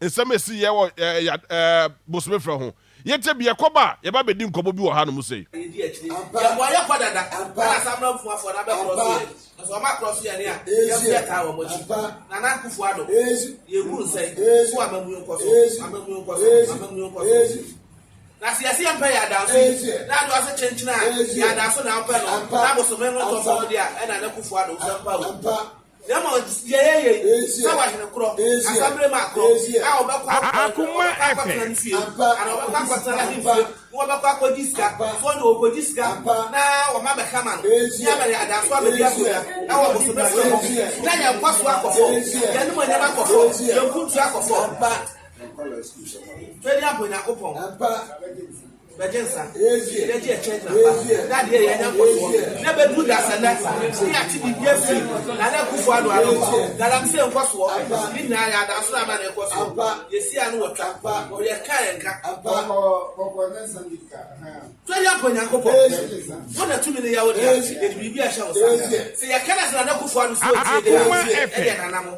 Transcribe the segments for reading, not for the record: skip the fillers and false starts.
Nsɛm a ɛsi yɛ wɔ ɛɛ ya ɛɛ bosome frɛ ho. Yɛntie bi, yɛkɔba a, yɛba abɛdi nkɔmmɔ bi wɔ hanom sei. Yɛdi akyire. Yɛn bɔ yɛ kɔ dada. Ɛna Asamra mfuafoɔ no abɛkorɔ so yɛn. Na sɛ wɔn akorɔ so yɛn a, yɛn nso yɛtaa wɔn akyi. Nana Akufo Addo, yɛgu nsɛn. So amammuo nkɔ so, amammuo nkɔ so, amammuo nkɔ so. Na sɛ yɛse yɛmpɛ yɛn adanso yi, na Addo ase kyenkyen a, yɛn adanso na wopɛ no, na bosome no ntɔ fam deɛ a, ɛna Nana Akufo Addo, wo sɛmpa o. Na mmom deɛ ɛyɛ yei, sɛ ɔhene korɔ, asaberem akorɔ, a ɔbɛkɔ ɔbɛkɔ akɔtena ne fie, anaa ɔbɛkɔ akɔtena n'ahemfie, na ɔbɛkɔ akɔgye sika, so ɔno ɔkɔgye sika, na wɔma bɛka ma no, ne abɛyɛ adanso abɛdi akonnwa wɔ bosome frɛ hɔ, na yɛn nkɔsoɔ akɔ fam, yɛn animuonyam akɔ fam, yɛn mpuntuo akɔ fam. Twɛdeɛ abɔ Nyankopɔn. Bɛgye nsa, yɛgye ɛkyɛ gyina pa, na adeɛ yɛ nya nkɔsoɔ, na bɛduru dasɛ nɛ, ne yɛate biribi afiri Nana Akufo Addo ano, galamsey nkɔsoɔ, ne nyinaa yɛ adanso na ama no rekɔ soɔ, yɛsi ano wɔ twa, yɛka yɛn ka. Twɛdeɛ mpo Nyankopɔn, wo na tumi no yɛ wo dea, yɛde biribi ahyɛ wo nsa, sɛ yɛka no sɛ Nana Akufo Addo sɛ ɔtie deɛ a, ɛdeɛ Nana mo,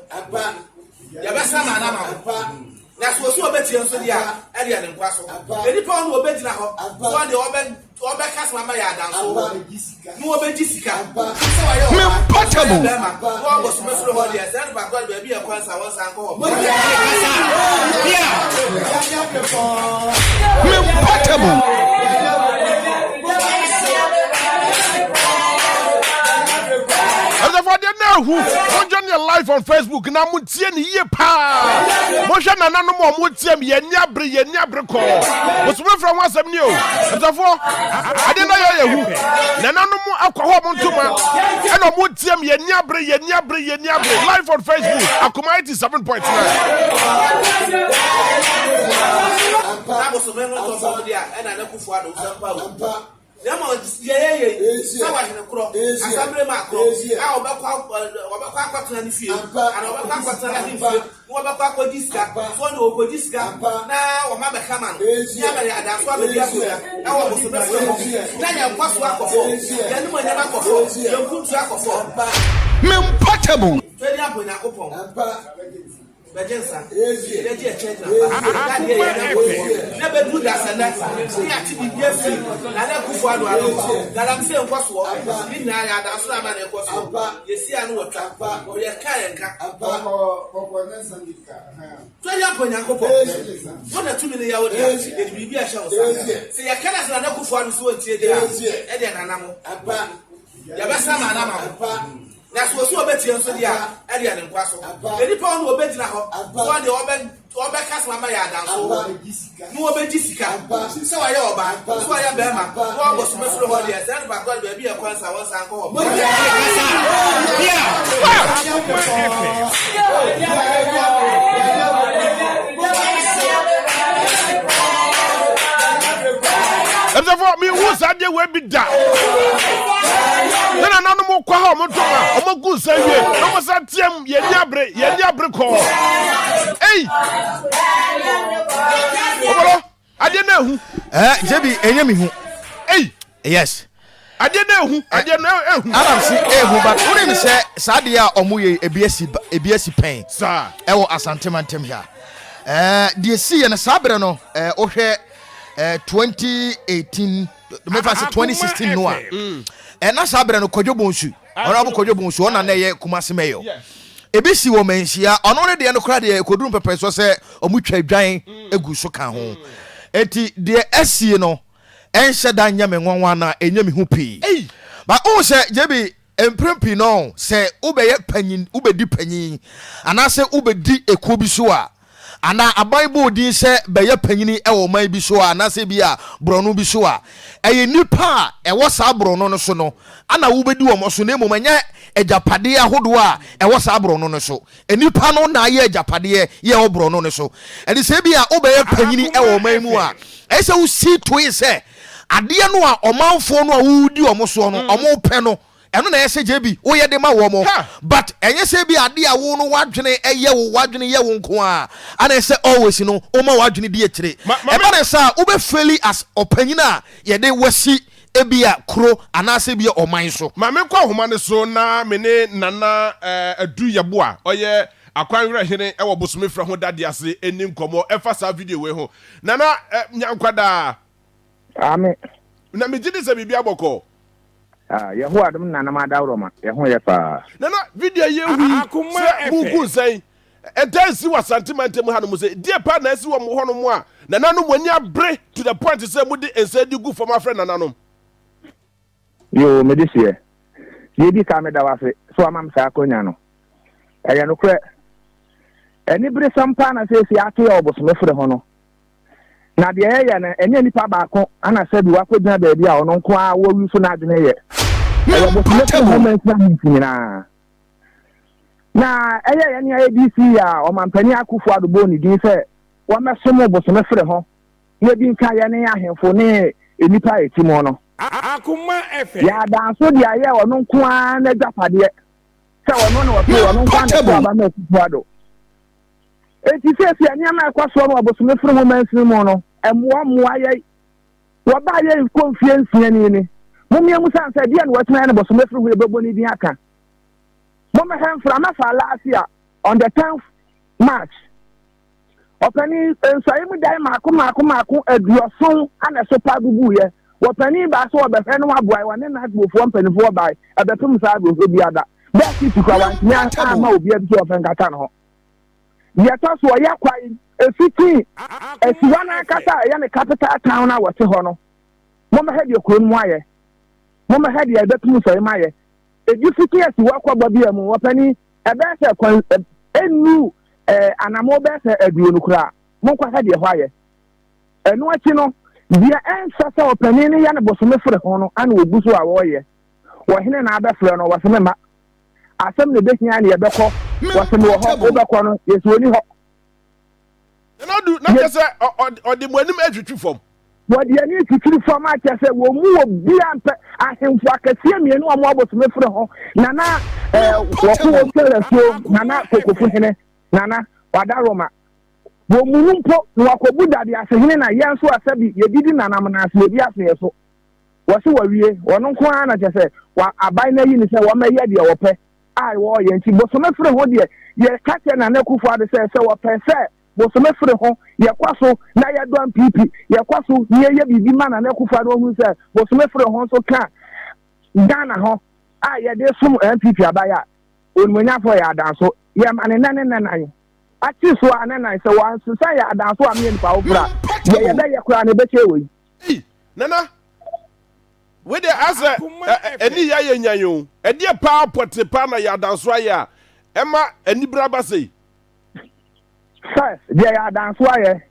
yɛbɛsa ma no ama mo. Na sɛ ɔsi ɔbɛtie nso deɛ a, ɛdeɛ ne nkwa so. Nnipa hɔ na ɔbɛgyina hɔ, so wɔn deɛ ɔbɛ ɔbɛka sɛ wama yɛ adanso, na ɔbɛgye sika, sɛ wayɛ ɔbaa, sɛ wayɛ bɛrima, na wabɔ so bɛfiri hɔ deɛ, saa nipa korɔ de baabi yɛ kwan sa wɔn san nkɔ hɔ. Mempɔtable. Ɛsɛfo adeɛ na ehu. Mo join yɛ live on Facebook na mo tie ne yie paa. Mohwɛ nananom a wɔn tiam yɛn ani abere yɛn ani abere kɔɔ. Bosome fira ho asɛm ni o. Ɛsɛfo adeɛ na yɛ yɛ hu. Nananom akɔ hɔ wɔn ntoma ɛna wɔn tiam yɛn ani abere yɛn ani abere yɛn ani abere live on Facebook Akoma 87.9. Na bosome no tɔ fam deɛ a ɛna ne kufu ado sɛmpa o. Na mmom deɛ ɛyɛ yei, sɛ ɔhene korɔ, asaberem akorɔ, a ɔbɛkɔ ɔbɛkɔ akɔtena ne fie, anaa ɔbɛkɔ akɔtena n'ahemfie, na ɔbɛkɔ akɔgye sika, so ɔno ɔkɔgye sika, na wɔma bɛka ma no, ne abɛyɛ adanso abɛdi akonnwa wɔ bosome frɛ hɔ, na yɛn nkɔsoɔ akɔ fam, yɛn animuonyam akɔ fam, yɛn mpuntuo akɔ fam. Me mpɔtam. Twɛdeɛ abɔ Nyankopɔn. Bɛgye nsa, yɛgye ɛkyɛ gyina pa, na adeɛ yɛ nya nkɔsoɔ, na bɛduru dasɛ nɛ, ne yɛate biribi afiri Nana Akufo Addo ano, galamsey nkɔsoɔ, ne nyinaa yɛ adanso na ama no rekɔ soɔ, yɛsi ano wɔ twa, yɛka yɛn ka. Twɛdeɛ ampa Onyankopɔn, wo na tumi no yɛ wo dea, yɛde biribi ahyɛ wo nsa, sɛ yɛka no sɛ Nana Akufo Addo so ɔntie deɛ a, ɛdeɛ Nana mo, yɛbɛsa ma no ama mo. Na sɛ ɔsi ɔbɛtie nso deɛ a, ɛdeɛ ne nkwa so. Nnipa hɔ na ɔbɛgyina hɔ, so wɔn deɛ ɔbɛ ɔbɛka sɛ wama yɛ adanso, na ɔbɛgye sika, sɛ wayɛ ɔbaa, sɛ wayɛ bɛrima, na wabɔ so bɛfiri hɔ deɛ, saa nipa korɔ de baabi yɛ kwan sa wɔn san kɔ hɔ. Ɛsɛfo mi hu saa deɛ wei bi da. Ne nananom kɔ ha wɔn ntoma wɔn gu nsa wie na wɔn sa team yɛn ni abere yɛn ni abere kɔɔ. Ei! Ɔbɔlɔ adeɛ na ehu. Ɛɛ eh, jebi enye mi hu. Ei! Yes. Adeɛ na ehu adeɛ na ehu. Adam si ehu but wonim sɛ saa adeɛ a wɔn yɛ ebi asi ebi asi pɛn. Saa. Ɛwɔ Asante mantam ha. Ɛɛ deɛ si yɛ no saa berɛ no ɛɛ wohwɛ ɛɛ 2018 mefa sɛ 2016 no a ɛna saa berɛ no Kwadwo Bonsu ɔno abo Kwadwo Bonsu ɔna na ɛyɛ Kumasi mayor. Ebi si wɔ Manhyia ɔno ne deɛ no koraa deɛ ɛkɔduru mpɛpɛsoɔ sɛ wɔn twa dwan egu so ka ho. Eti deɛ asie no. ɛnhyɛ da nyɛ me nwanwa anaa ɛnyɛ me hu pii. But wohu sɛ JB, mprɛn pii no sɛ wobɛyɛ panyin, wobɛdi panyin anaasɛ wobɛdi ekuo bi so a, anaa aban bɔ odin sɛ bɛyɛ panyini wɔ ɔman bi so a, anaasɛ bi a borɔno bi so a, ɛyɛ nnipa a ɛwɔ saa borɔno no so no ana wobɛdi wɔn so, na mmom ɛnyɛ agyapadeɛ ahodoɔ a ɛwɔ saa borɔno no so. Nnipa no na ayɛ agyapadeɛ yɛ wɔ borɔno no so. Ɛnti sɛ ebia wobɛyɛ panyini wɔ ɔman mu a, ɛyɛ sɛ wosi toe sɛ adeɛ no a ɔmanfoɔ no a wodi wɔn soɔ no wɔn pɛ no, ɛno na ɛyɛ sɛ JB woyɛ de ma wɔn. But ɛnyɛ sɛ ebia adeɛ a wo no w'adwene yɛ wo, w'adwene yɛ wo nko ara ana ɛsɛ sɛ always no woma w'adwene di akyire. Ɛba no saa a, wobɛ faili as ɔpanyin a yɛde wasi ebia kuro anaasɛ ebia ɔman so. Ma menkɔ ahoma no so na me ne Nana Adu Yeboah, ɔyɛ. Akwanwerɛ hene wɔ Bosomefrɛ ho dadeɛ ase nni nkɔmmɔ ɛfa saa video wei ho. Nana eh, Nyankwadaa. Aame. Na megye di sɛ biribi abɔkɔ. Ah, Yehowa adom ne nananom adaworoma, yɛn ho yɛ paa. Nana, video yi ehu yi sɛ mugu nsɛn ɛtaa nsi wɔ Asante mantam hanom sɛ deɛ paa na asi wɔ mo hɔnom a nananom mo ani abere to the point sɛ mode nsa di gu fam afrɛ nananom. Yoo, me dehyeɛ. Deɛ ɛdi kan meda wo ase sɛ wama me saa akwanya no. Ɛyɛ nokorɛ, aniberesɛm paa na seesei ato yɛ wɔ bosomefre ho no. Na deɛ yɛyɛ no, ɛnyɛ nipa baako ana sɛbi wakɔgyina baabi a ɔno nko ara wɔwi so n'adwene yɛ. Ɛyɛ bosomefre ho mansin ahemfo nyinaa. Na ɛyɛ yɛn nea ADC a ɔmampanin Akufo Addo bɔɔ ne din sɛ wɔmmɛsom bosomefre ho na ebi nka yɛne ahemfo ne nnipa a ɛte mu no. Yɛ adanso de ayɛ ɔno nko ara n'agyapadeɛ sɛ ɔno na ɔto ɔno nko ara na ɛto aba ma Akufo Addo. Enti seesei nneɛma a ɛkɔ soɔ no wɔ Bosome Firi ho mansini mu no, ɛmmoa mmoa yɛn. Wɔbaa yɛn kɔ mfeɛ nsia ni ni. Mommea mu sane sɛ deɛ na wɔatumi ayɛ no Bosome Firi ho yɛbɛbɔ ne din aka. Mommɛhwɛ mframa faa last year on the 10th March. Ɔpanin, nsɔe mu dan mmaako mmaako mmaako aduɔson na ɛso pa guguiɛ. Wɔpanin baa sɛ wɔbɛhwɛ no aboae, wɔne n'adwofoɔ mpanimfoɔ bae, ɛbɛpem saa berɛ hɔ biara da. Bɛɛ sisi kora wantumi amma obiara bi sɛ ɔmfa nkata ne ho. Deɛ ɛtɔ so ɔyɛ kwae ɛfiti Asiwa no ankasa a ɛyɛ ne capital town a wɔte hɔ no. Mommɛhwɛ deɛ kuro no mu ayɛ. Mommɛhwɛ deɛ ɛbɛpem nsɔe mu ayɛ. Ɛdi fiti Asiwa kɔ Bɔbea mu, wɔpanin, ɛbɛyɛ sɛ kwan ɛnnu anammɔn bɛyɛ sɛ aduonu koraa. Monkɔhwɛ deɛ ɛhɔ ayɛ. Ɛno akyi no, deɛ ɛnsɛ sɛ ɔpanin no yɛ no bosome fere ho no ana wɔgu so a wɔreyɛ. Ɔhene na abɛfrɛ no, wɔse memma. Asɛm na ɛbɛhia ne yɛbɛkɔ, wɔse mewɔ hɔ, wobɛkɔ no, yɛsi ɔni hɔ. Nana Adu, na kyerɛ sɛ ɔde mo anim atwitwi fam. Wɔde ani twitwiri fam akyerɛ sɛ wɔn mu obiara mpɛ ahemfo akɛseɛ mmienu a wɔn abosome fere ho, Nana wɔko wɔ Sɛlɛsuo, Nana Kokofo hene, Nana Wadaroma. Wɔn mu no mpo na wɔakɔbu dade ase hene na yɛn nso a sɛbi yɛdidi nanam no ase yɛdi aso yɛ so. Wɔse wɔawie, wɔn nko ara na kyerɛ sɛ wɔ aban no ayi no sɛ wɔmmɛyɛ deɛ wɔpɛ a wɔreyɛ nti bosome fere ho deɛ yɛka kyerɛ Nana Akufo-Addo sɛ sɛ wɔpɛ sɛ Bosome fere ho, yɛkɔ so na yɛdɔ NPP, yɛkɔ so na yɛyɛ biribi ma Nana Akufo-Addo ɔhunu sɛ bosome fere ho nso ka Ghana ho a yɛde som NPP aban a, onimuonyamfoɔ yɛ adanso. Yɛma ne nɛ ne nɛ nan. Akyiri so a ne nan sɛ wɔansesa yɛ adanso a meyɛ nipa foforɔ a, deɛ yɛbɛyɛ koraa no ɛbɛkyɛ wɔ yi. Ei, Nana, wei deɛ asɛ ɛni yɛ ayɛ nyan o. Ɛdeɛ paa pɔte paa na yɛ adanso ayɛ a ɛma anibere aba sei? First, deɛ yɛ adanso ayɛ,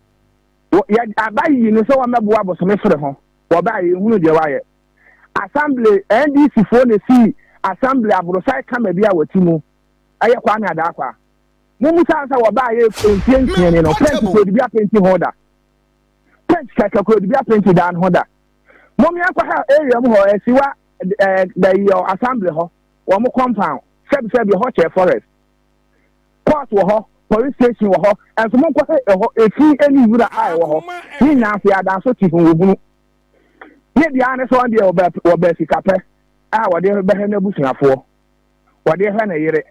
yɛ aba yiyi no sɛ wɔmmɛboa bosome fere ho, wɔbaa yɛnhunu deɛ wɔayɛ. Assembly, NDC foɔ na esii assembly aborosan kama bi a wɔte mu, ɛyɛ Kwame Adaakwa. Mummusa sɛ wɔbaa yɛ mfie nsia ni no, penti kuro de bi apenti ho da. Paint kɛkɛ kuro de bi apenti dan ho da. Mom yɛnkɔhwɛ area mu hɔ, Asiwa ɛɛ bɛyɛ assembly hɔ, wɔn compound, sɛbisɛbi ɛhɔ kyɛ forest. Court wɔ hɔ, police station wɔ hɔ, ɛnso monkɔhwɛ ɛhɔ efi ne nwura a ɛwɔ hɔ. Ne nyinaa nso yɛ adanso te ho wɔhunu. Ne deɛ ara ne sɛ wɔn deɛ wɔbɛ wɔbɛ sika pɛ a wɔde bɛhwɛ n'abusuafoɔ, wɔde hwɛ ne yere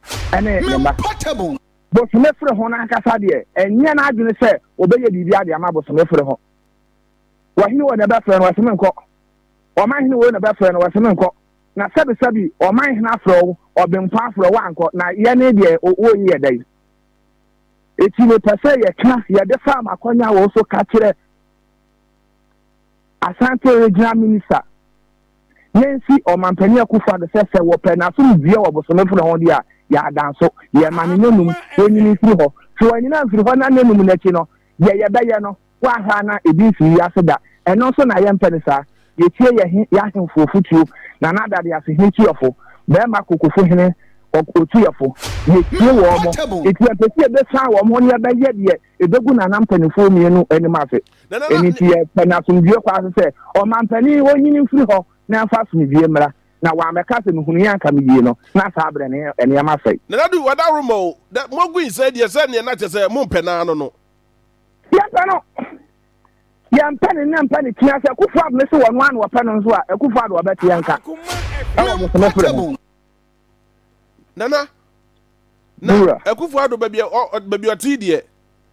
ne ne mma. Bosome fere ho no ankasa deɛ ɛnyɛ n'adwene sɛ wɔbɛyɛ biribi ade ama bosome fere ho. Wɔhene wɔ na ɛbɛfrɛ no wɔse menkɔ. Ɔman hene wɔ na ɛbɛfrɛ no wɔse menkɔ. Na sɛbisɛbi ɔman hene afrɛ wo, ɔbempɔn afrɛ wo woankɔ, na yɛne deɛ woyi yɛ dɛn? Eti mepɛ sɛ yɛka, yɛde fa m'akɔnya wɔ so ka kyerɛ Asante Regional Minister Nancy Ɔmanpanin Akufo-Addo sɛ sɛ wɔpɛ n'asomdwoeɛ wɔ bosome foro ho deɛ a, yɛ adanso, yɛma no nnanum, ɔnyini mfiri hɔ. Sɛ wanyini amfiri hɔ na nnanum no akyi no, deɛ yɛbɛyɛ no, Woahwɛ a na ebi mfii wiase da. Ɛno nso na yɛmpɛ no saa. Yɛtie yɛ he yɛ ahemfo afotuo, Nana Adadease hene tuyɛfo, Barima Kokofo hene otuyɛfo. Yɛtie wɔn. Enti yɛmpɛ sɛ yɛbɛsiane wɔn ho na yɛbɛyɛ deɛ ɛbɛgu Nana mpanimfoɔ mmienu anim ase. Ɛno nti yɛpɛ no asomdwoeɛ kwan so sɛ ɔmampanin ɔnyini mfiri hɔ na ɛmfa asomdwoeɛ mmra. Na wammɛka sɛ mehunuiɛ anka meyii no, na saa berɛ no nneɛma asɛe. Nana Du, wadaworo ma o. Dɛ moagu nsɛe deɛ sɛ neɛ na kyerɛ sɛ mompɛ no ara no no. Yɛmpɛ no. Yɛmpɛ ne nna mpɛ ne tea. Sɛ Akufo Addo ne se wɔn ara na wɔpɛ no nso a, Akufo Addo ɔbɛte yɛn nka ɛwɔ bosome frɛ mu. Nana. Na Wura. Akufo Addo baabi a ɔ baabi a ɔte yi deɛ,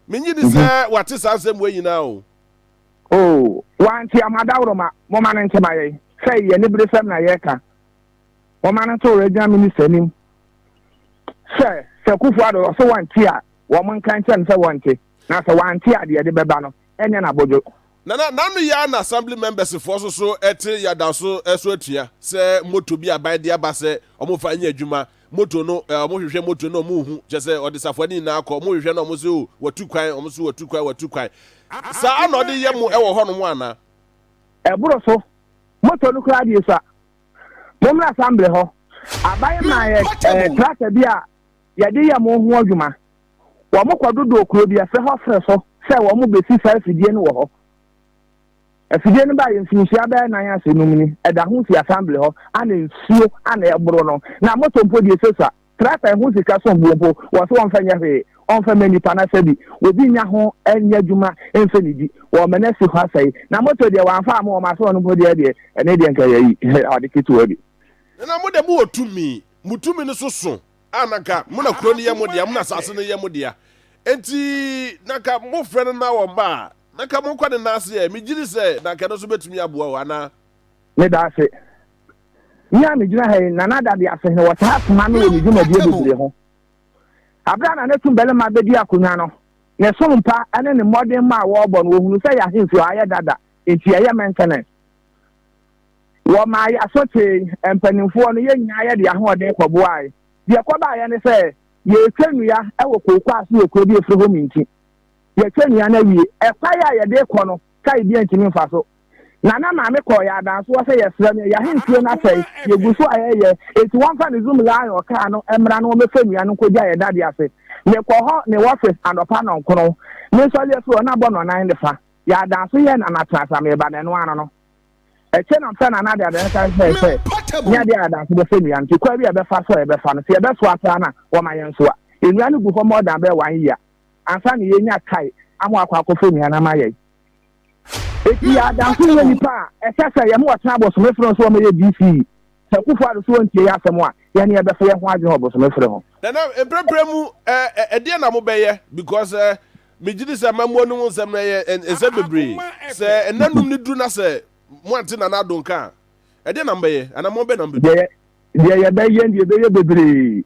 mennye di sɛ wate saa nsɛm wei nyinaa o. Oh, wante a, mo adaworoma, momma no nte ma yɛn, sɛ ɛyɛ aniberesɛm na yɛreka. Momma no nto Regional Minister anim sɛ, sɛ Akufo Addo ɔse wɔnte a, wɔn nka nkyerɛ no sɛ wɔnte, na sɛ wante a, deɛ ɛde bɛba no, ɛnyɛ n'abodwo. Nana, n'ano yi ara na Assembly members foɔ nso so te yada so so atua sɛ moto bi aban de aba sɛ wɔmfa nyɛ adwuma, moto no eh, wɔn hwehwɛ moto no wɔn nhu, kyɛ sɛ ɔde safoa no nyinaa kɔ, wɔn hwehwɛ no wɔn sɛ o watu kwan, wɔn nso watu kwan, watu kwan. Saa na ɔde yɛ mo wɔ hɔnom anaa? Ɛboro so, moto no koraa deɛ sua. Mommra assembly hɔ. Aban maa yɛ eh, tractor bi a yɛde yɛ mo ho adwuma. Wɔkɔdodoo kuro bi, yɛfrɛ hɔ Fere so, sɛ wɔbɛsi saa afidie no wɔ hɔ. Afidie no baeɛ mfinhyia bɛyɛ nan ase num ni, ɛda ho si assembly hɔ, ana nsuo ana ɛboro no. Na moto mpo deɛ ɛsɛ sua. Tractor ɛho sika som boɔ mpo, wɔ so wɔmfa nyɛ hwee, wɔmfa mma nnipa na sɛbi obi nya ho nyɛ adwuma mfa nidi, wɔma no asi hɔ asɛe. Na moto deɛ wɔamfa amma wɔn aso ɔno mpo deɛ deɛ, ɛne deɛ nka yɛyi ade ketewa bi. Nana mo deɛ mowɔ tumi, mo tumi no so so a na nka mo na kuro no yɛ mo dea, mo na asase no yɛ mo dea. Enti na nka mofrɛ no na wɔmma a, na nka monkɔ ne nan ase ɛ. Megye di sɛ na nka ɛno nso bɛtumi aboa o, anaa? Meda ase. Me a megyina ha yi, Nana Dade Asehene, wɔtaa soma me wɔ ne dwumadie bebree ho. Aberɛ a Nana Tumbarima bɛdi akonnwa no, ne som pa ne ne mmɔdemmɔ a wɔrebɔ no, wɔhunuu sɛ yɛn ahemfie hɔ ayɛ dada, enti yɛyɛ maintenance. Wɔmaa yɛn aso tee, mpanimfoɔ no, yɛn nyinaa yɛde yɛn ahoɔden kɔboae. Deɛ ɛkɔbaeɛ ne sɛ, yɛretwa nnua wɔ kooko ase wɔ kuro bi a ɛfiri hɔ Minti. Yɛatwa nnua no awie. Ɛkwan a yɛde rekɔ no, kae biara ntumi mfa so. Nana maame kɔɔ yɛn adansoɔ sɛ yɛsrɛ no, yɛn ahemfie no asɛe, yɛgu so a yɛreyɛ, enti wɔmfa ne Zoom Lion kaa no mmra na wɔmmɛfa nnua no nkɔgya yɛn dadeɛ ase. Mekɔɔ hɔ ne office anɔpa nnɔnkron. Mesɔre afiri hɔ na abɔ nnɔnan ne fa. Yɛn adanso yɛɛ Nana tenase a mereba no, ɛno ara no no. Ɛkyɛ na mfɛ na n'ade adan ka sɛ sɛ ne ade a adanse bɛfɛ nnua no nti kwan bi a ɛbɛfa so a yɛbɛfa no sɛ yɛbɛsoa koraa no a wɔma yɛn nsoa. Nnua no gu hɔ more than bɛyɛ one year ansa na yɛnya kae ama wakɔ akɔfɛ nnua no ama yɛn. Eti yɛ adanse nyɛ nipa a ɛsɛ sɛ yɛma wɔtena abosomefrɛ nso wɔmɛyɛ DC. Sɛ Akufo Addo so wɔntie yɛ asɛm a yɛne yɛbɛfa yɛn ho adwene wɔ bosomefrɛ ho. Nana mprɛmprɛ mu ɛdeɛn na mobɛyɛ because Megye di sɛ amammuo no ho nsɛm no ɛyɛ nsɛm bebree. Sɛ nna num no duru na sɛ moante Nana Addo nka a, ɛdeɛn na mobɛyɛ? Anammɔn bɛn na mobɛtu? Deɛ deɛ yɛbɛyɛ deɛ yɛbɛyɛ bebree.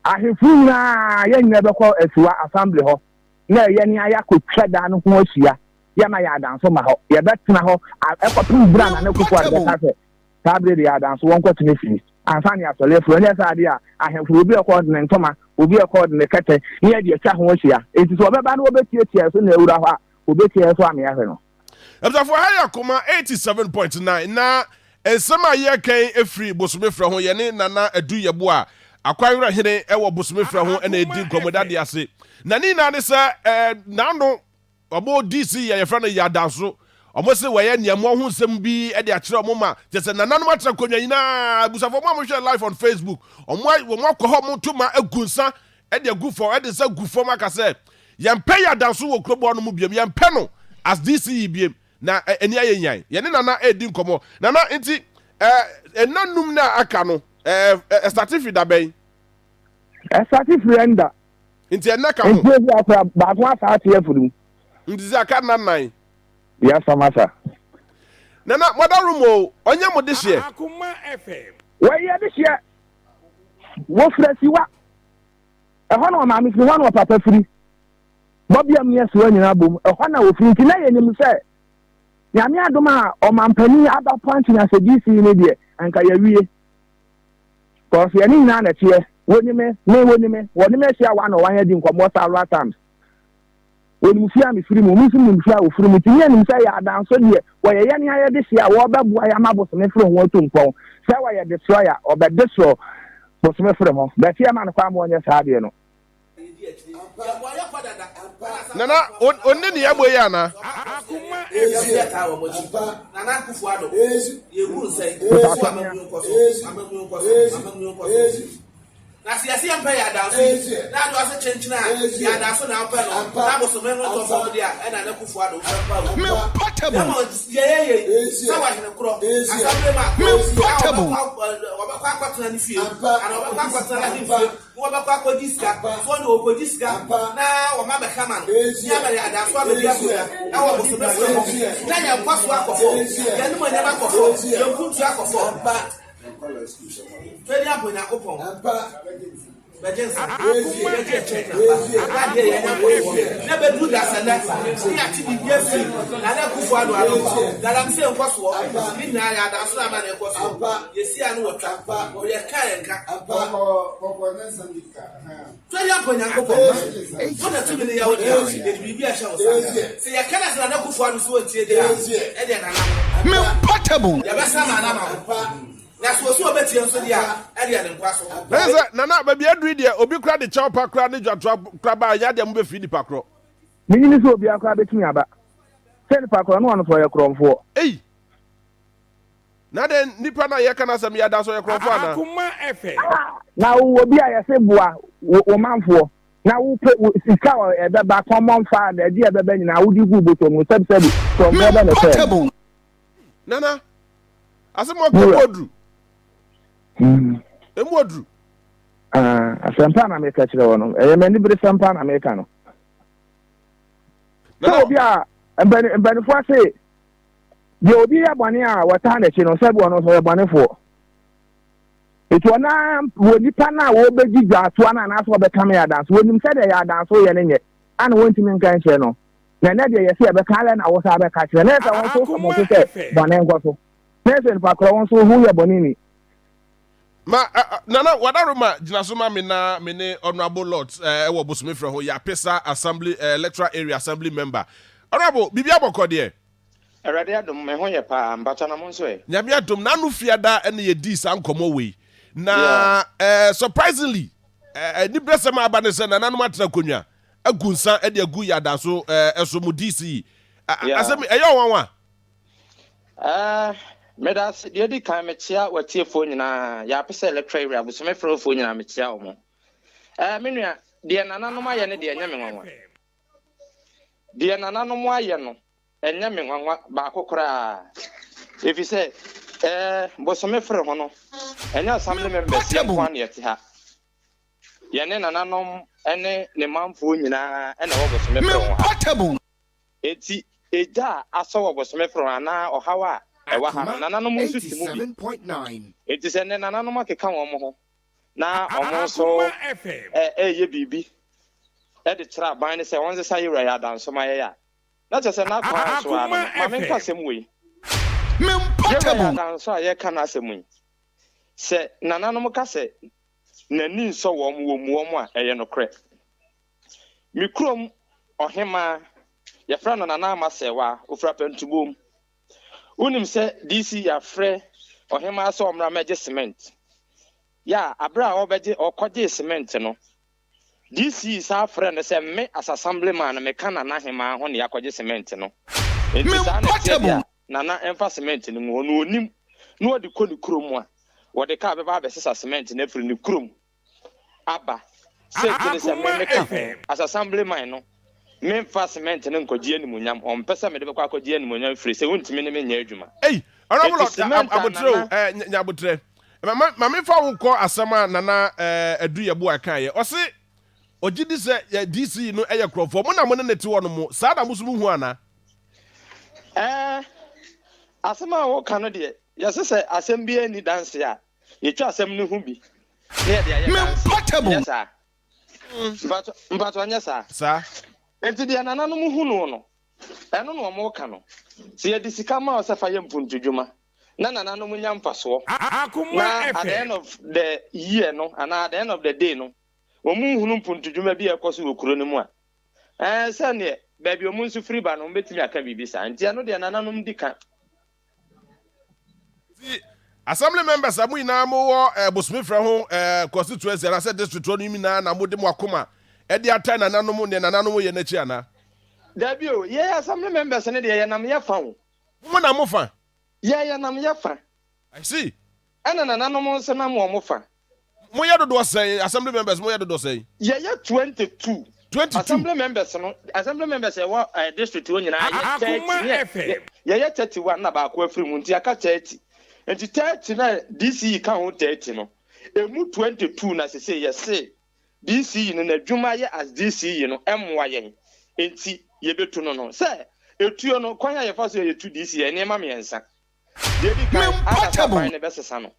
Ahemfo nyinaa, yɛn nyinaa bɛkɔ Asiwa Assembly hɔ na yɛne ayɛ akɔtwa dan no ho ahyia. Yɛma yɛn adanso ma hɔ. Yɛbɛtena hɔ ɛkɔpem berɛ a Nana Akufo-Addo bɛka sɛ Saa bere de adanso wɔnkɔtena fie ansa na yɛasɔre afiri hɔ. Ɛnyɛ saa de a, ahemfo, obi a ɛkɔ de ne ntoma, obi a ɛkɔ de ne kɛtɛ, ne yɛde atwa ho ahyia. Enti sɛ wɔbɛba na wɔbɛtiatia yɛn so na awura hɔ a, wɔbɛtia yɛn so ama yɛahwɛ no. Abusuafo, ha yɛ Akoma 87.9 na nsɛm a yɛreka yi firi Bosomefrɛ ho. Yɛne Nana Adu Yeboah, Akwanwerɛ Hene wɔ Bosomefrɛ ho na ɛredi nkɔmmɔ da ase. Na ne nyinaa ne sɛ, n'ano Ɔmo DC yɛ yɛfrɛ no Yadanso. Ɔmo se wɔyɛ nneɛmoa ho nsɛm bi de akyerɛ ɔmo ma kyerɛ sɛ nananom atra nkonnwa nyinaa. Abusuafoɔ mo a mohwɛ live on Facebook, ɔmo a wɔn akɔ hɔ ɔmo to ma agu nsa de agu fam de nsa gu fam aka sɛ yɛmpɛ Yadanso wɔ kuroboɔ no mu biom, yɛmpɛ no as DC yi biom. Na ani ayɛ nyan. Yɛne Nana redi nkɔmmɔ. Nana, nti ɛɛ nna num no a aka no ɛɛ ɛstate firi da bɛn? Ɛstate firi ɛnda. Nti ɛnna ka ho. Nti ebi akora baako asa ate afiri mu. Nti sɛ aka nna nnan. Yasa masa. Nana mother room o, ɔnyɛ mo dehyeɛ. Wɔyɛ dehyeɛ. Wɔfiri Asiwa. Ɛhɔ na ɔmaame firi, hɔ na ɔpapa firi. Bɔbeam ne Asiwa nyinaa bom. Ɛhɔ na wɔfiri. Nti na yɛnim sɛ Nyame adom a ɔmampanin aba Pantene asɛ DC no deɛ, anka yɛawie. Cause yɛne nyinaa na ɛteɛ. Wɔni me, me wɔni me, wɔne me ahyia one on one adi nkɔmmɔ several times. Wɔnim fie a mefiri mu, me nso menim fie a wɔfiri mu. Nti ne yɛnim sɛ yɛ adanso deɛ, wɔyɛ yɛne ayɛ de hyeɛ a wɔbɛboa yɛ ama bosome firi ho atu mpɔn. Sɛ wɔyɛ destroyer, ɔbɛ destroy bosome firi ho. But yɛma no kwan ma ɔnyɛ saa adeɛ no. Nana onni ne yɛbɔ yi ana? Na sɛ yɛse yɛmpɛ yɛn adanso yi, na ade ɔse kyenkyen a, yɛn adanso na wopɛ no, na bosome no ntɔ fam deɛ a, ɛna na Akufo Addo wopɛ mpa o. Na mmom deɛ yɛyɛ yi, sɛ wɔ hene korɔ, assembly man korɔ, a wɔbɛkɔ akɔtena ne fie, anaa wɔbɛkɔ akɔtena n'ahemfie, na wɔbɛkɔ akɔgye sika, so ɔne ɔkɔgye sika, na wɔma bɛka ma no, ne ama yɛn adanso abɛdi akonnwa wɔ bosome frɛ hɔ, na yɛn nkɔsoɔ akɔ fam, yɛn animuonyam akɔ fam, yɛn mpuntuo akɔ fam. Twɛdi abɔ Nyankopɔn. Bɛgye nsa. Bɛgye ɛkyɛ gyina pa. Adeɛ yɛ nya nkɔsoɔ. Na bɛduru da sɛ nɛ. Ne yɛate biribi afiri Nana Akufo Addo ano. Galamsey nkɔsoɔ. Ne nyinaa yɛ adanso na ama no ɛkɔ soɔ. Yɛsi ano wɔ twa. Yɛ ka yɛ nka. Twɛdi abɔ Nyankopɔn. Wo na tumi no yɛ wo dea. Yɛde biribi ahyɛ wo nsa. Sɛ yɛka na sɛ Nana Akufo Addo so wɔntie deɛ a, ɛdeɛ Nana no. Yɛbɛsa Nana ama wo. Na sɛ ɔsi ɔbɛtie nso deɛ a, ɛdeɛ ne nkwa so. Na kyerɛ sɛ, Nana, baabi aduru yi deɛ, obi koraa de kyɛw pa koraa ne dwatoa koraa ba a, ɛnyɛ adeɛ a mobɛfiri nipa korɔ. Menye ni sɛ obiara koraa bɛtumi aba. Sɛ nipa korɔ no ɔno nso ɔyɛ korɔmfoɔ. Ei! Na adɛn, nipa no a yɛreka n'asɛm yi ada nso ɔyɛ korɔmfoɔ anaa? Akoma FM. Ah! Na wowɔ bi a yɛse boa wo wo manfoɔ na wopɛ wo sika a ɛbɛba common fund ɛdeɛ ɛbɛba nyinaa wode gu bɔtɔ mu sɛbisɛbi korɔmfoɔ bɛ ne sɛ no. Nana, Asɛm a ɔka emu oduru. Emu oduru. Ah, asɛmpa na meka kyerɛ wɔ no. Ɛyɛ m'aniberesɛm pa na meka no. Sɛ obi a mpanimfoɔ ase deɛ obi yɛ bɔne a wɔtaa n'akyi no sɛbi ɔno nso ɔyɛ bɔnefoɔ. Nti ɔna wɔ nipa no a wɔbɛgye dwaatoa no anaasɛ wɔbɛka me adanso wɔnim sɛdeɛ yɛ adanso yɛ no nyɛ ana wɔntumi nka nkyerɛ no. Na ɛnɛ deɛ yɛsɛ yɛbɛka alɛ na wosan bɛka kyerɛ na ɛsɛ wɔn nso sɔ mo so sɛ bɔne nkɔ so na ɛsɛ nipa korɔ wɔn nso ho yɛ bɔne ni. Ma Nana Wadaroma gyina so ma me na me ne Honourable Lord ɛwɔ Bosome frɛ ho Yapesa Assembly Electoral Area Assembly Member. Honourable, biribi abɔkɔ deɛ? Awurade adom, me ho yɛ paa, mpakyɛ na mo nso ɛ? Nyame adom, n'ano fiada na yɛdii saa nkɔmmɔ wei. Na eh, surprisingly, eh, anibrɛsɛm a aba ne sɛ nananom atena akonnwa agu nsa de agu yada so ɛso mo DC yi. Asɛm ɛyɛ ɔnwanwa? Eh, meda ase. Deɛ di kan mekyea w'atiefoɔ nyinaa. Yɛapɛ sɛ electoral area bosome frɛfoɔ nyinaa mekyea wɔn. Eh, me nua, deɛ nananom ayɛ no deɛ ɛnyɛ me nwanwa. Deɛ nananom ayɛ no ɛnyɛ me nwanwa baako koraa. Ɛfiri sɛ, eh, bosome frɛ ho no, ɛnyɛ assembly members yɛn nko ara na yɛte ha. Yɛne nananom ne ne manfoɔ nyinaa na ɛwɔ bosome frɛ ho ha. Enti egya a asɔ wɔ bosome frɛ ho anaa ɔhaw a ɛwɔ ha no, nananom nso te mu bi. Enti sɛ nnɛ nananom akeka wɔn ho na wɔn nso reyɛ biribi de kyerɛ aban no sɛ wɔnsesa yɛn wura yɛn adanso ma yɛn a, na kyerɛ sɛ n'akwan so ara no no. Ma menka asɛm wei. Yɛn wura yɛn adanso a yɛreka n'asɛm yi, sɛ nananom ka sɛ n'ani nsɔ wɔn, wɔmmu wɔn a, ɛyɛ nokorɛ. Me kurom ɔhemaa, yɛfrɛ no Nana Ama Sɛɛwaa, ɔfiri Apantuboom. Wonim sɛ DC afrɛ ɔhemaa sɛ ɔmmra mmɛgye cement. Yɛ a, berɛ a ɔrebɛgye, ɔkɔgyee cement no, DC san frɛɛ no sɛ me as assemblyman no meka Nana hemaa ho na yɛakɔgye cement no. Enti saa na ɛteɛ deɛ a, Nana mfa cement no ngu hɔ na ɔnim na ɔde kɔ ne kurom a, wɔde kaa bɛba abɛsesa cement no afiri ne kurom aba. Sɛ nti ne sɛ me meka ho as assemblyman no memfa cement no nkɔgye animuonyam. Ɔmpɛ sɛ mede bɛkɔ akɔgye animuonyam firi sɛ wontumi ne me nyɛ adwuma. Ei, Honourable Enti Lord, cement a abotrɛ o, Nana. eh, nya abotrɛ. Ma, ma, ma memfa wo nkɔ asɛm a Nana eh, Adu Yeboah kaeɛ. Ɔse ɔgye di sɛ eh, DC no yɛ korɔmfoɔ. Mo na mo ne no te hɔ no mo, saa na mo nso mohu anaa? Ɛɛ, asɛm a woka no deɛ, yɛse sɛ asɛm biara nni danse a, yɛtwa asɛm no ho bi na yɛde ayɛ danse. Nyɛ saa? Mpatsɔ, mpatsɔ nyɛ saa? Saa. Enti deɛ nananom hunuu no, ɛno na wɔka no. Sɛ yɛde sika ma wo sɛ fa yɛ mpuntudwuma na nananom nya mfasoɔ, na at the end of the year no anaa at the end of the day no, wɔnhunu mpuntudwuma bi a ɛkɔ so wɔ kuro no mu a, Ɛɛ, sɛdeɛ baabi a wɔn nso firi ba no, wɔbɛtumi aka biribi saa. Nti ɛno deɛ nananom di ka. Nti assembly members a mo nyinaa mo wɔ eh, Bosomefrɛ ho eh, constituency anaasɛ district hɔ no nyinaa na mode mo akoma de atae nananom neɛ nananom yɛ no akyi anaa? Dabi o, yɛn assembly members no deɛ yɛnam yɛ fa o. Mo nam mo fa? Yɛn yɛnam yɛ fa. I see. Ɛna nananom nso nam wɔn fa. Moyɛ dodoɔ sɛn? Assembly members moyɛ dodoɔ sɛn? Yɛyɛ 22. 22. Assembly members no, assembly members a ɛwɔ eh, district hɔ nyinaa yɛ 30. Akoma Ne yɛ- FM. Yɛyɛ 31 na baako afiri mu nti aka 30. Nti 30 na DCE ka ho 30 no, emu 22 na sese yɛse DCE no n'adwuma yɛ as DCE no ɛmmoa yɛn nti yɛbɛtu no no. Sɛ etuo no kwan a yɛfa so yɛ yɛtu DCE yɛ nneɛma mmiɛnsa. Deɛ edi kan, ankasa aban no bɛsesa no.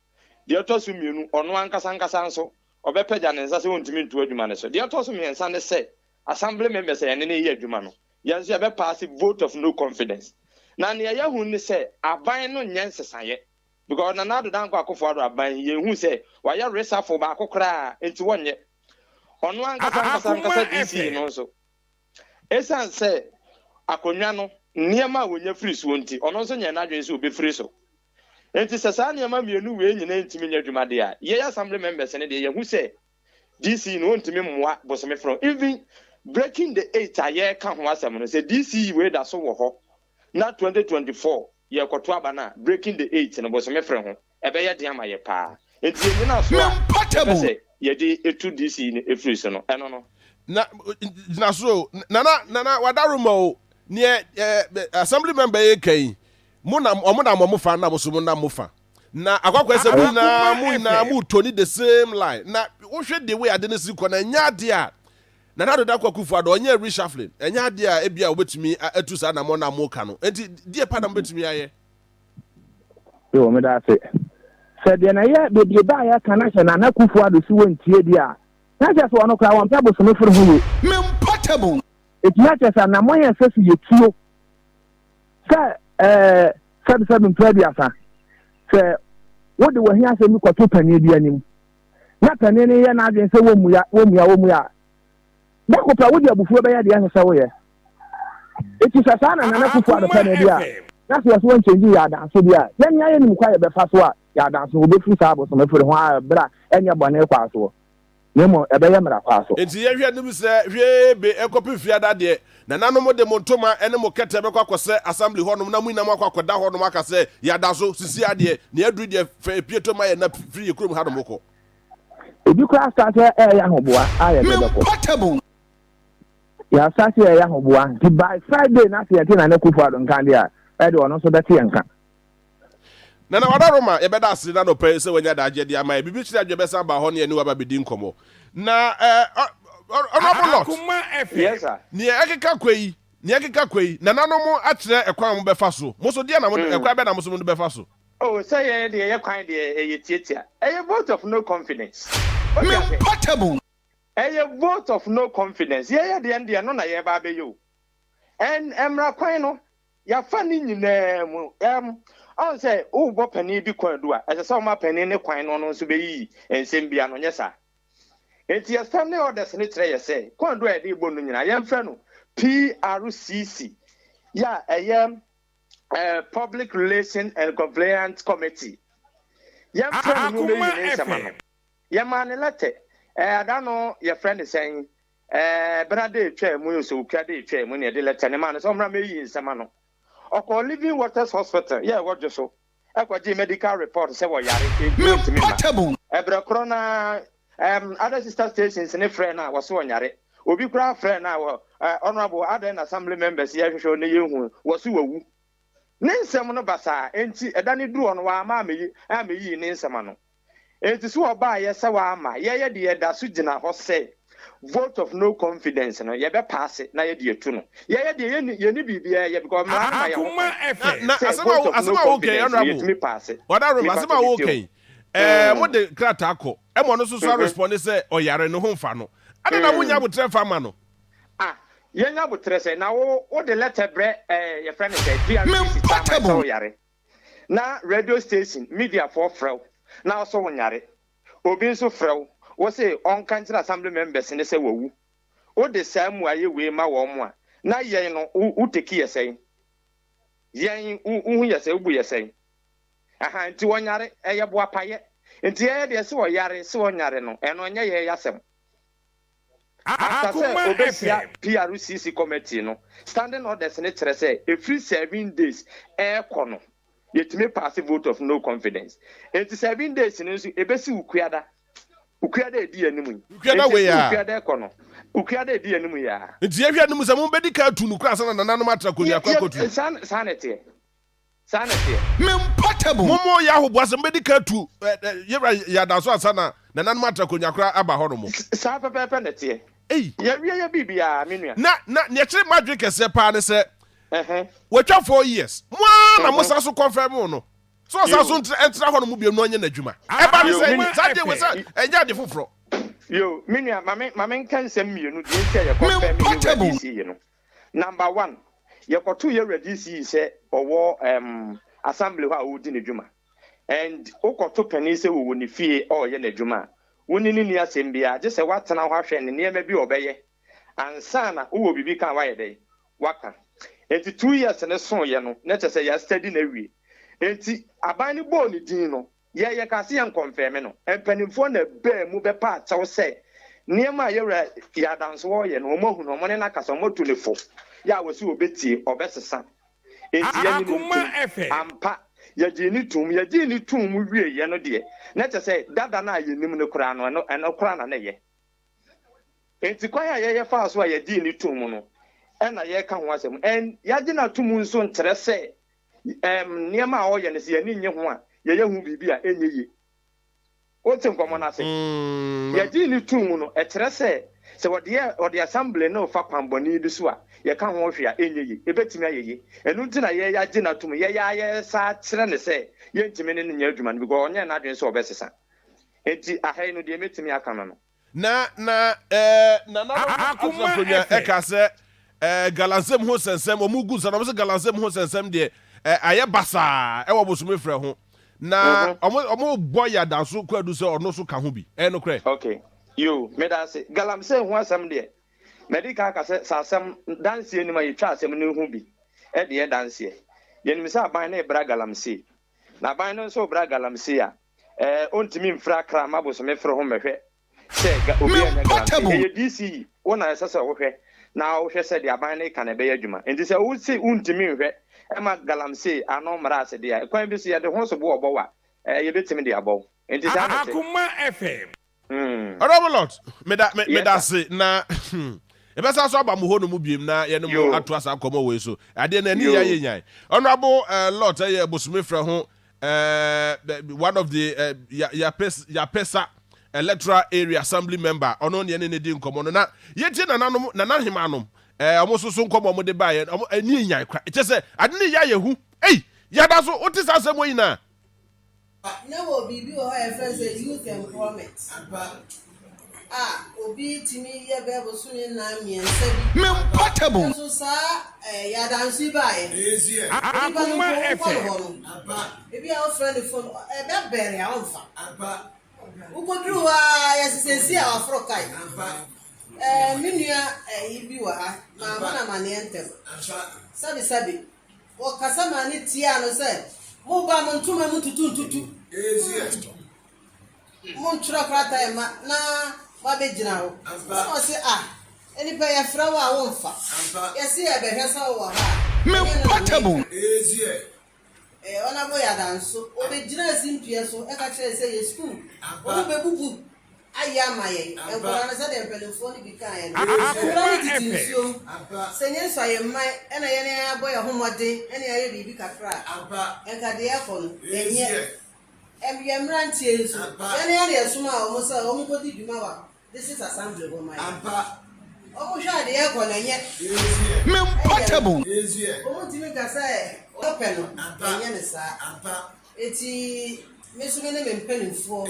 Deɛ ɛtɔ so mmienu, ɔno ankasa ankasa nso, ɔbɛpagya ne nsa sɛ ɔntumi nto adwuma no so. Deɛ ɛtɔ so mmiɛnsa ne sɛ, Assembly members a yɛne no reyɛ adwuma no, yɛn nso yɛbɛpaase vote of no confidence. Na nea yɛahu ne sɛ, aban no nyɛ nsesaeɛ. Because Nana Addo Dankwa Akufo-Addo aban yi, yɛnhu sɛ wayɛ reshuffle baako koraa, enti wɔnyɛ. Ɔno ankasa ankasa ankasa DC no nso, Esiane sɛ akonnwa no nneɛma a wonya firi soɔ nti, ɔno nso nyɛɛ n'adwene sɛ ɔbɛfiri so. Enti sɛ saa nneɛma mmienu wei nyinaa ntumi nyɛ adwuma deɛ a, yɛn Assembly members no deɛ yɛahu sɛ DC no ɔntumi mmoa bosome frɔ. Even breaking the eight a yɛreka ho asɛm no, sɛ DC wei da so wɔ hɔ na 2024 yɛrekɔto aba no a, breaking the eight no, bosome frɛ ho, ɛbɛyɛ den ama yɛ paa. Enti yɛn nyinasoɔ a yɛpɛ sɛ yɛde tu DC no firi so no, ɛno no. Na gyina so o, Nana, Nana Wadaroma o, neɛ eh, assembly member yi ka yi, mo na ɔmo nam ɔmo fa na mo so mo nam mo fa. Na akɔakɔɛ sɛ mo nyinaa mo nyinaa mo toni the same line. Na wohwɛ the way ade no si kɔ na ɛnyɛ adeɛ a Nana Addo Dankwa Akufo Addo ɔnyɛ reshuffling, ɛnyɛ adeɛ a ebia wɔbɛtumi atu saa anammɔn no a moka no. Enti deɛ pa na mobɛtumi ayɛ? Yo, meda ase. Sɛ deɛ na ɛyɛ bebrebe a yɛka na sɛ Nana Akufo Addo si wɔntie deɛ a, na kyerɛ sɛ ɔno koraa wɔmpɛ bosome foro ho yie. Me mpɔtam. Ɛtumi akyerɛ sɛ anammɔn a ɛsɛ sɛ yɛtuo sɛ ɛɛ sɛbesɛbe mfeɛ aduasa, sɛ wode w'ahiasɛm bi kɔto panin bi anim na panin no yɛ n'adwene sɛ wɔmmua, wɔmmua, wɔmmua a, da ko pɛ wode abufuo bɛyɛ deɛ ɛnsɛ sɛ woyɛ. Eti sɛ saa na Nana Akufo Addo pɛ no deɛ a, na sɛ wɔsɛ wɔnkyɛngye yɛ adanso deɛ a, yɛn nea yɛnim kwa yɛbɛfa so a yɛ adanso wɔbɛfiri saa abosomefiri ho a berɛ a ɛnyɛ bɔne kwaa soɔ, na mmom ɛbɛyɛ mmara kwaa so. Enti yɛhwɛ anim sɛ hwee be ɛkɔpem fiada deɛ, nananom de mo ntoma ne mo kɛtɛ bɛkɔ akɔsɛ assembly hɔnom na mo nyinaa moakɔ akɔda hɔnom aka sɛ, Yɛada so, sisi ara deɛ, nea aduru deɛ fɛ epie to ma yɛn na firi yɛn kurom hanom kɔ. Ebi koraa start sɛ ɛyɛ ahoboa a yɛde bɛkɔ. Yɛastart sɛ ɛyɛ ahoboa nti by Friday na sɛ yɛte Nana Akufo Addo nka deɛ a, ɛde ɔno nso bɛte yɛn nka. Nana Wadaroma, yɛbɛda ase na anɔpa yi sɛ wanya daagye de ama yɛn. Biribi kyerɛ adwene bɛsan aba hɔ ne yɛne wo aba abɛdi nkɔmmɔ. Na eh, Honourable Lot, Akoma FM. Yes sir. nea ɛkeka kɔ yi, nea ɛkeka kɔ yi, nananom akyerɛ ɛkwan a wɔbɛfa so. Mo nso, deɛ na mo, ɛkwan bɛn na mo nso mode bɛfa so? Oh sɛ yɛn deɛ yɛ kwan deɛ ɛyɛ tiatia. Ɛyɛ vote of no confidence. Wote Me aseɛ? mpɔtam. Ɛyɛ vote of no confidence. Yɛyɛ deɛ no deɛ ɛno na yɛreba abɛyɛ o. Ɛn mmara kwan no yɛafa ne nyinaa mu. Ɛm ɔn sɛ wobɔ panin bi kwaadu a ɛsɛ sɛ woma panin no kwan na ɔno nso bɛyiyi nsɛm bi ano, nyɛ saa? Enti yɛ standing orders no kyerɛ yɛ sɛ kwaadu a yɛde rebɔ no nyinaa yɛmfrɛ no PRCC yɛ a ɛyɛ eh, Public Relation and Compliance Committee. Yɛmfrɛ no na Akoma ɔmmɛyiyi ne nsɛm ano. FM. Yɛmaa no lɛtɛ. Eh, ada no yɛfrɛ no sɛn? Eh, bena da etwaa mu yi sɛ okua da etwaa mu na yɛde lɛtɛ no maa no sɛ ɔmmra mmɛyi nsɛm ano. Ɔkɔɔ Living Waters Hospital yɛ ɛwɔ Dwoso kɔgyee medical report sɛ wɔyare enti wɔntumi mma. Ɛberɛ korɔ no ara um, other sister stations no frɛɛ no a wɔse ɔnyare. Obi koraa frɛɛ no a wɔ eh, honourable adɛn na assembly members yɛhwehwɛ wo na yɛnhu wo, wɔse wawu. Ne nsɛm no basaa enti ɛda no duru hɔ no wamma ammɛyi ammɛyii ne nsɛm ano. Enti so ɔbaeɛ sɛ wama yɛyɛ deɛ yɛda so gyina hɔ sɛ vote of no confidence no yɛbɛ paase na yɛde atu no. Yɛyɛ deɛ yɛnni yɛnni biribiara yɛ because mmara no ma yɛn ho Akoma kwan FM. Na sɛ asɛm a vote wo of no asɛm a woka yi confidence no honourable yɛtumi paase. Wadaroma Me asɛm pato a me woka tie o. yi ɛɛ Mm. mode krataa kɔ ɛma ɔno nso so Mhm. arespɔnde sɛ ɔyare ne ho mfa no adɛn na monya Mm. abotrɛ mfa ma no? Ah yɛnya abotrɛ sɛ na wo wode letter brɛ ɛɛ yɛfrɛ no sɛ PRCC chairman sɛ woyare. Na radio station media foɔ frɛ wo na wo so wo nyare. Obi nso frɛ wo, wo se ɔnka nkyerɛ assembly members no sɛ wawu. Wo de saa mmuaeɛ wei ma wɔn a, na yɛn no wo wo take yɛ sɛn? Yɛn wo wo hu yɛ sɛn? Wo bu yɛ sɛn? Aha, nti ɔnyare, ɛyɛ boapayɛ. Nti yɛyɛ deɛ se ɔyare, se ɔnyare no, ɛno ɛnyɛ yɛn asɛm. After sɛ Akoma ɔbɛhyia FM. PRCC committee no, standing orders no kyerɛ sɛ ɛfiri 7 days ɛrekɔ no, yɛtumi paase vote of no confidence. Enti 7 days no nso ɛbɛsi Wukuada. Ukuada a ɛdi anim yi. Ukuada Enti wei ɛfiri ara. Ukuada rekɔ no, Ukuada a ɛdi anim yi ara. Nti yɛhwɛ anim sɛ mobɛdi kan atu no koraa ansa na nananom atra Yɛ, akonnwa kɔ yɛ, akɔtu no. saa, saa na ɛteɛ. Saa na ɛteɛ. Me mpɔtam. Momo yɛ ahoboa sɛ mobɛdi kan atu ɛ, ɛ, Yɛwura Yadaso ansa na nananom atra akonnwa koraa aba hɔnom. Saa pɛpɛɛpɛ na ɛteɛ. Ei! Yɛawie yɛ biribiara, me nua. Na, na, nea ɛkyere m'adwene kɛseɛ paa ne sɛ, Ɛhɛn. watwa 4 years, mo ara na Mhm. mosan so confirm no sɛ ɔsan so Yo. ntra, ɛntra hɔnom biom na ɔnyɛ n'adwuma. Ɛba ne Yo, me sɛn? nua. Saa adeɛ wei sɛ ɛnyɛ ade foforɔ. Yo, me nua, ma me, ma menka nsɛm mmienu deɛ nti a Me yɛkɔnfɛme Yɛwura mpɔtam. DC no. Number one, yɛkɔtoo Yɛwura DC sɛ ɔwɔ um, assembly hɔ a ɔredi ne dwuma. And wokɔto panin sɛ wɔwɔ ne fie a ɔreyɛ n'adwuma a, wo ne no nni asɛm biara, gye sɛ woatena hɔ ahwɛ ne nneɛma bi a ɔbɛyɛ ansa na wowɔ biribi ka a woayɛ dɛn? Woaka. Enti 2 years no soeɛ no, na kyerɛ sɛ yɛastudy no awie. Enti aban no bɔɔ ne din no, yɛn yɛkaa sɛ yɛnkɔnfɛme no. Mpanimfoɔ na ɛbaa mu bɛpaa kyɛw sɛ nneɛma a Yɛwura Yɛadanso ɔreyɛ no, wɔahu no, wɔne no akasa, wɔatu no fo. Yɛ a wɔse wɔbɛtie, ɔbɛsesa. Enti yɛnye no ntom. Ampa, yɛgyee no toom. Yɛgyee no toom wieeɛ no deɛ, na kyerɛ sɛ dada no a yɛnim no koraa no, ɛno, ɛno koraa na na ɛyɛ. Enti kwan a yɛyɛ faa so a yɛgyee no toom no, ɛna yɛreka ho asɛm. And yɛagye no atom nso nkyerɛ sɛ ɛɛm, nneɛma a ɔreyɛ no, sɛ yɛn ani nnye ho a, yɛyɛ ho biribi a ɛnyɛ yie. Wote nkɔmmɔ no ase? Yɛgyee no too mu no, ɛkyerɛ sɛ, sɛ wɔde yɛ, wɔde assembly no refa kwan bɔne bi so a, yɛka ho hwee a, ɛnyɛ ye. Ɛbɛtumi ayɛ ye. Ɛno nti na yɛn yɛagye no atom. Yɛn ara yɛresan akyerɛ no sɛ yɛntumi ne no nyɛ adwuma no because ɔnyɛɛ n'adwene sɛ ɔbɛsesa. Enti aha yi no, deɛ mɛtumi aka no no. Na na eh, nananom atena akonnwa ɛka sɛ eh, galansɛm ho sɛnsɛm, wɔn gu nsa na wɔn sɛ galansɛm ho sɛnsɛm deɛ eh, ayɛ basaa ɛwɔ bosome frɛ ho. Na wɔn wɔn bɔ yadaso kwadu sɛ ɔno so ka ho bi. Ɛyɛ nokorɛ? Okay, yo, meda ase. Galamsey ho asɛm deɛ, madi kan aka sɛ sɛ asɛm danseɛ nim a yɛtwa asɛm no ho bi de yɛ danseɛ. Yɛnim sɛ aban no rebra galamsey. Na aban no nso rebra galamsey a, Ɛɛ ontumi mfiri Accra mma bosome fere ho mmɛhwɛ sɛ ga obi anya galamsey. Ɛyɛ DC wo na ɛsɛ sɛ wohwɛ na wohwɛ sɛ deɛ aban no reka no ɛbɛyɛ adwuma. Nti sɛ wo se wontumi nhwɛ mma galamsey ano mmra ase deɛ a, kwan bi so yɛde ho sobo ɔbɔ wo a, ɛɛ yɛbɛtumi de abɔ wo. Nti saa na ɛte. Akoma FM. Mm. Honourable Lord, meda me, Yes meda sir. ase na yɛbɛsan so aba mo hɔ no mu biem na yɛne mo Yo. atoa saa nkɔmmɔ wei so. Adeɛ no ani yɛ Yo. ayɛ nyan. Honourable uh, Lord ɛyɛ bosome frɛ ho uh, one of the uh, Yapes, Yapesa electoral area assembly member ɔno ne ɛne ne di nkɔmmɔ no na yɛtie nananom nana hemanom eh, ɔmo nso so nkɔmmɔ ɔmo de baeɛ ɔmo ani nyan kora kyɛ sɛ ade ne yɛ ayɛ hu ei yɛda so wote saa asɛm wɔ nyinaa. Na wɔ biribi wɔ hɔ a yɛfrɛ no sɛ youth employment a obi tumi yɛ bɛyɛ bosome nnan mmiɛnsa bi. Me mpɔtam. Nso saa ɛɛ yadanso yi baeɛ. Nipa no mpo wokɔ no hɔ no, ebi a wofrɛ ne phone ɛbɛbɛre a ɔmfa. Wokɔduru hɔ a yɛse seesei a waforo kae. Ɛɛ me nua ɛyi bi wɔ ha, maa mo no amaneɛ ntɛm. Sɛbesɛbe. Wɔkasa maa no tiaa no sɛ, Moba a, mo ntoma mu ntutu ntutu. Montwerɛ krataa mma na moabɛgyina hɔ. Ɛna ɔse, Ah, nnipa yɛfrɛ wo a womfa. Yɛse yɛbɛhwɛ sɛ wowɔ ha a, Me ɛnyɛ no na mpɔtam. meka. Ɛɛ, Ɔnabo Yada nso, ɔbɛgyinaa simpie so ka kyerɛɛ sɛ yɛ sukuu, wɔbɛbubu ayɛ ama yɛn. Nkwadaa no, sɛdeɛ mpanimfoɔ no bi kaeɛ no, nkwadaa no tete nsuo mu. Sɛ ɛnyɛ nso a yɛn mman na yɛn abɔ yɛn ho mmɔden na yɛayɛ biribi kakra a, nka deɛ ɛrekɔ no, ɛnyɛ. Yɛn mmeranteɛ yi nso, yɛn ara na yɛsomaa wɔn sɛ wɔnkɔdi dwuma wɔ District Assembly hɔ ma yɛn. Wɔhwɛ a deɛ ɛrekɔ no, ɛnyɛ. Me mpɔtam. Wɔntumi nka sɛ wɔpɛ no, ɛnyɛ no saa. Enti me nso me ne me mpanimfoɔ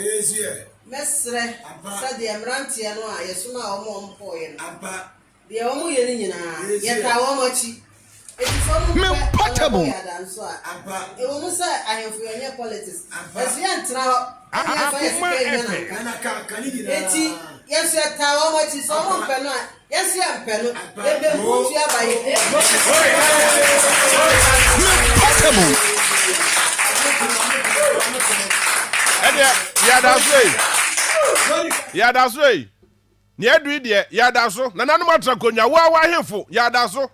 mɛsrɛ sɛ deɛ mmeranteɛ no a yɛsomaa wɔn a wɔkɔeɛ no, deɛ wɔyɛ no nyinaa, yɛtaa wɔn akyi. Enti sɛ wɔmpɛ Honourable Yada nso a, ɛwɔ mu sɛ ahemfo yɛnyɛ politics, nanso yɛntena hɔ na yɛmfa yɛn sika nnya nanka. Enti yɛn nso yɛtaa wɔn akyi, sɛ wɔmpɛ no a, yɛn nso yɛmpɛ no, yɛbɛbu tua ba yɛn. Portable. Ɛdeɛ yɛada so ei, yɛada so ei, nea adu yi deɛ yɛada so. Nananom atra nkonnwa, wo ara w'ahemfo yɛada so.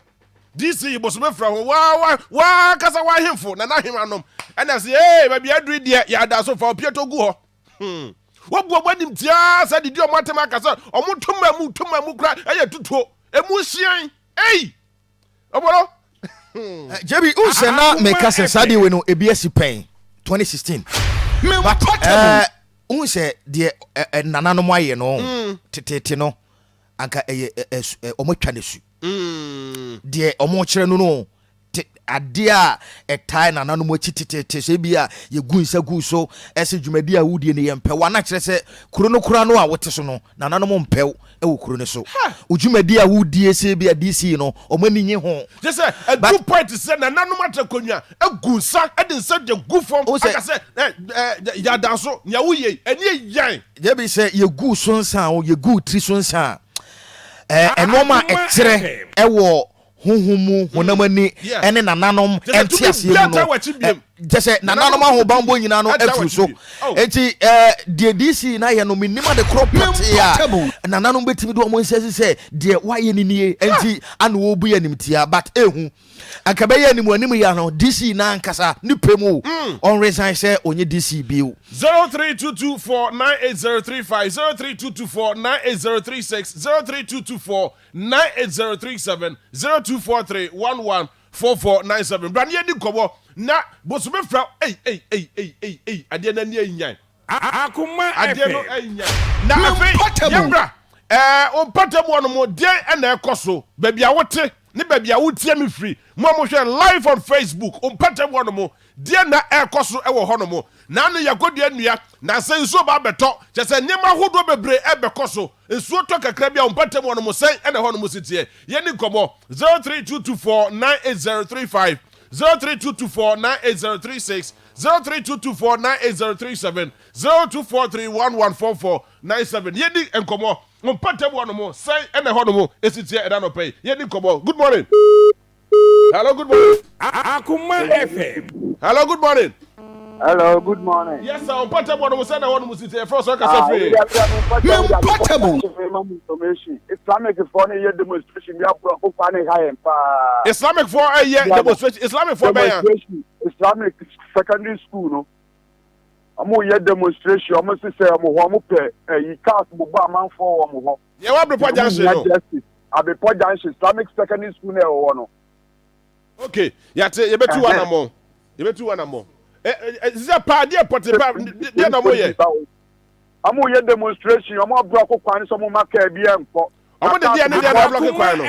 DC yi bosome frɛ ho, wo ara w'ankasa w'ahemfo, nana ahemanom ɛna sɛ ee baabi adu yi deɛ yɛada so, fa opieto gu hɔ. Hmm. Woabu ɔmo animtiaa saa didi ɔmo atɛm aka sɛ ɔmo ntoma mu ntoma mu kora ɛyɛ tutuo. Emu hyeɛn. Ei! Ɔbɔlɔ. JB, wohu sɛ na meka sɛ saa deɛ wei no ebi asi pɛn 2016. But eh, wohu sɛ deɛ eh, eh, nananom ayɛ no mm. teteete no anka ɛyɛ eh, wɔn atwa no su. Mm. Deɛ wɔn kyerɛ no no te adeɛ a ɛtae nananom akyi teteete sɛ ebi a yɛgu nsa gu so ɛsɛ dwumadi a wodie no yɛmpɛ wo ana kyerɛ sɛ kuro no kora no a wote so no nananom mpɛ wo wɔ kuro no so. Wo dwumadi a wodie sɛ ebi a DC no wɔn ani nye ho. Kyerɛ sɛ ɛdu point sɛ nananom atra konwa agu nsa de nsa de gu fam aka sɛ yɛ adanso nea woyɛ yi ɛni yɛ yan. Gyebi sɛ yɛgu so nsa a yɛgu tiri so nsa a nneɛma a ɛkyerɛ ɛwɔ honhom mu, honam ani, ne nananom nteaseɛ mu no, kyɛ sɛ nananom ahobanbɔ nyinaa no afiri so. Enti deɛ DC no ayɛ no, mennim ade korɔ pɔtee a nananom bɛtumi de wɔn nsa asi sɛ deɛ wayɛ no nie, enti ana wɔrebu yɛ animtia, but ehu. Anka bɛyɛ anim anim ya no, DC no ankasa ne pɛ mu ɔnresign sɛ ɔnyɛ DC bio. 03224 98035 03224 98036 03224 98037 0243 114497 Bra na yɛnni nkɔmmɔ na bosome frɛ ei ei ei ei ei ei adeɛ no ani anyan Akoma adeɛ no FM. anyan na afei yɛmmra ɛɛ wo mpɔtam hɔ nom deɛn ɛna ɛkɔ so baabi a wote ne baabi a wotie me firi mo a mohwɛ live on Facebook wo mpɔtam hɔ nom deɛn na ɛkɔ so ɛwɔ hɔ nom na ano yɛakɔdua nnua na sɛ nsuo ba abɛtɔ kyɛ sɛ nneɛma ahodoɔ bebree ɛbɛkɔ so Nsuo tɔ kakra bi a wo mpɔtam hɔ nom sɛn na ɛhɔ nom si teɛ? Yɛnni nkɔmmɔ 03224 98035 03224 98036 03224 98037 0243 114497 Yɛnni nkɔmmɔ Wo mpɔtam hɔ nom sɛn na ɛhɔ nom si teɛ ɛna anɔpa yi? Yɛnni nkɔmmɔ Good morning Hello, good morning. Akoma FM. Hello, good morning. Hello, good morning. Yes, sir. Mpɔtam hɔ nom sɛ na hɔ nom si sɛ yɛfrɛ sɛ ɔkasa firi. Mpɔtam. Information. Islamic foɔ no yɛ demonstration bi aburo akokwa ne ha yɛn paa. Islamic foɔ ɛyɛ demonstration. Islamic foɔ bɛyɛ. Demonstration. Islamic secondary school no. Wɔn yɛ demonstration. Wɔn sisɛ wɔn hɔ wɔn pɛ ɛyi cars bobɔ amanfoɔ wɔn hɔ. Yɛ wɔ Abrepɔ junction no. Abrepɔ junction Islamic secondary school na ɛwɔ hɔ no. Okay, yate yɛbɛtu wa namɔ. Yɛbɛtu wa namɔ. Ɛ ɛ sisɛ paa deɛ pɔte paa deɛ na ɔmo yɛ. Ɔmo yɛ demonstration ɔmo ablɔko kwan no sɛ ɔmo ma kaa bi ɛnkɔ. Ɔmo de deɛ ne deɛ na ablɔke kwan no.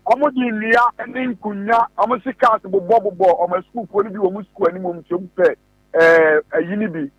Ɔmo de nnua ne nkunya ɔmo si cars bobɔ bobɔ ɔmo asukuufoɔ no bi wɔ ɔmo sukuu anim ɔmo ti ɔmo pɛ ɛɛ ɛyi no bi.